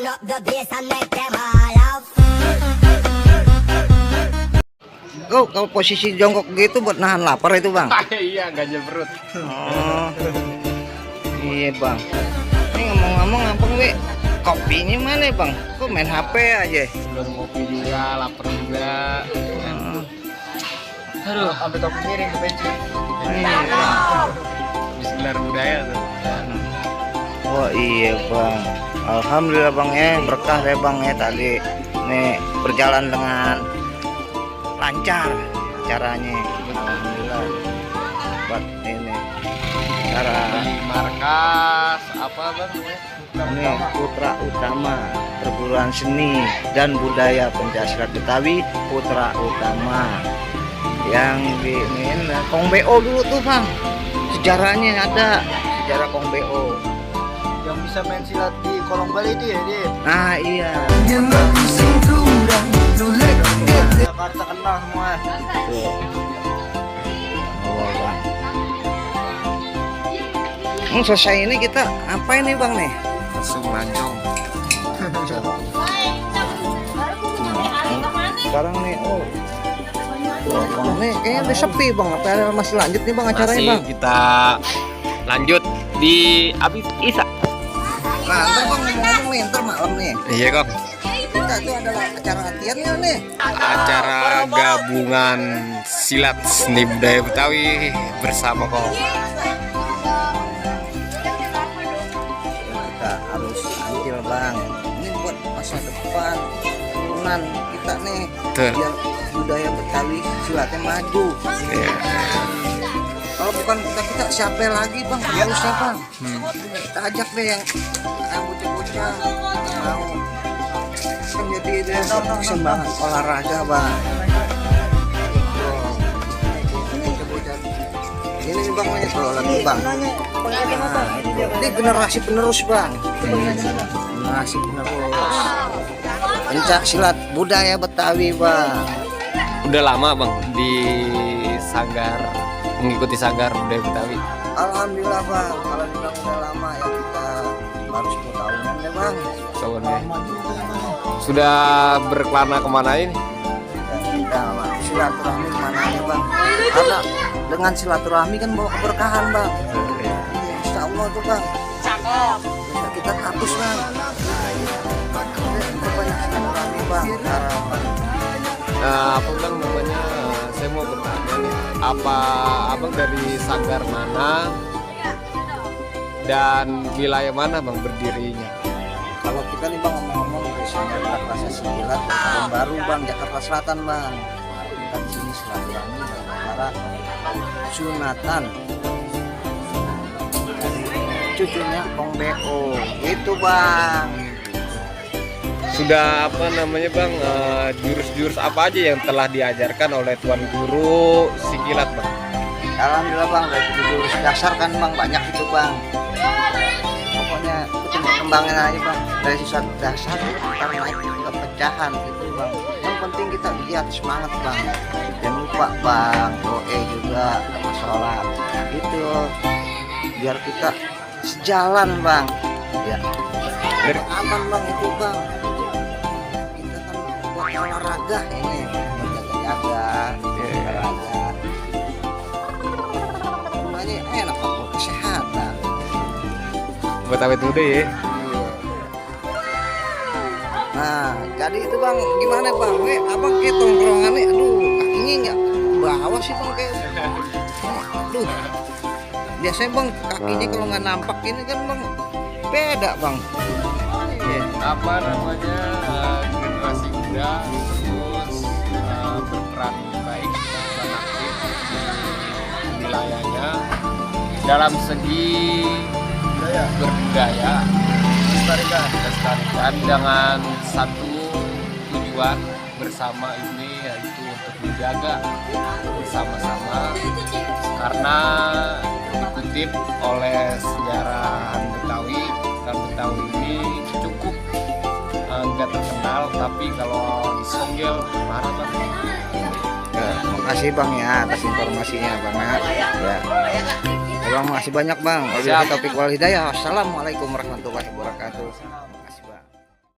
Oh, kalau posisi jongkok gitu buat nahan lapar itu bang? Iya, ganjel perut. Oh, iya bang. Ini ngomong-ngomong abang we, kopinya mana bang? Kok main HP aja? Belum ngopi juga, lapar juga. Aduh, sampai topi miring ke bensin. Bismillah budaya tuh. Oh iya bang, alhamdulillah bang ya, berkah deh bang ya tadi. Nih berjalan dengan lancar acaranya, alhamdulillah. Buat ini cara Di markas apa bang? ini Putra Utama Perguruan Seni dan Budaya Pencaksilat Betawi Putra Utama yang di ini Kong BO dulu tuh bang, sejarahnya ada sejarah Kong BO Yang bisa main silat di kolong bali itu ya dia. nah iya Jakarta kenal semua. tuh. Oh, bang. Selesai ini kita apa ini bang nih? Langsung lanjong. Sekarang nih nih kayaknya udah sepi bang, apa ada masih lanjut nih bang acaranya Masih bang? kita lanjut di Abis Isa. Nah ntar bang ngomong nih ntar malam nih Iya kok. kita tuh ada acara latihannya nih. Acara gabungan silat seni budaya Betawi bersama kok. Kita harus ambil bang, ini buat masa depan turunan kita nih Tuh. biar budaya Betawi silatnya maju. Iya. Kalau bukan kita siapa lagi bang harusnya bang. Kita ajak deh yang bocah-bocah mau kan jadi dia persembahan olahraga bang. Bocah-bocah ini nih bang banyak kalau lagi bang. Ini generasi penerus bang. Generasi penerus pencak silat budaya Betawi bang. Udah lama bang di sanggar, mengikuti sanggar budaya Betawi. Alhamdulillah bang, kalau dibilang udah lama ya kita baru 10 tahunan deh bang. Soalnya sudah berkelana kemana ini? Dan kita silaturahmi kemana aja bang, karena dengan silaturahmi kan bawa keberkahan bang. Insya Allah tuh bang, bisa kita hapus bang. Kita banyak silaturahmi bang, harapan. Nah, apa bang namanya? Saya mau bertanya nih, apa abang dari sanggar mana dan wilayah mana bang berdirinya? Kalau kita nih bang ngomong-ngomong dari Sanggar Rasa Silat Tahun Baru bang, Jakarta Selatan bang. Kita di sini silaturahmi dalam acara sunatan dari cucunya Kong BO itu bang. Sudah apa namanya bang, jurus-jurus apa aja yang telah diajarkan oleh tuan guru silat bang? Alhamdulillah bang, dari jurus dasar kan bang banyak itu bang. Pokoknya ikutin perkembangan aja bang, dari sisa dasar kita naik ke pecahan gitu bang. Yang penting kita lihat semangat bang, jangan lupa bang doa juga sama sholat gitu, biar kita sejalan bang ya. Aman bang itu bang, kita kan buat olahraga ini, jaga-jaga olahraga. Semuanya enak bang, buat kesehatan. Buat awet muda ya. Nah, jadi itu bang, gimana bang? Abang kayak tongkrongannya, aduh, kakinya nggak bawah sih bang kayak, aduh. Biasanya bang kakinya kalau nggak nampak ini kan bang beda bang. Apa namanya, generasi muda terus berperan baik dan aktif di wilayahnya dalam segi berbudaya, melestarikan dengan satu tujuan bersama ini, yaitu untuk menjaga bersama-sama, karena dikutip oleh sejarahan Betawi, dan Betawi ini cukup nggak terkenal, tapi kalau disonggel marah bang. Ya, makasih bang ya atas informasinya bang ya. Bang, masih banyak bang. Wabillahi taufiq wal hidayah. Assalamualaikum warahmatullahi wabarakatuh.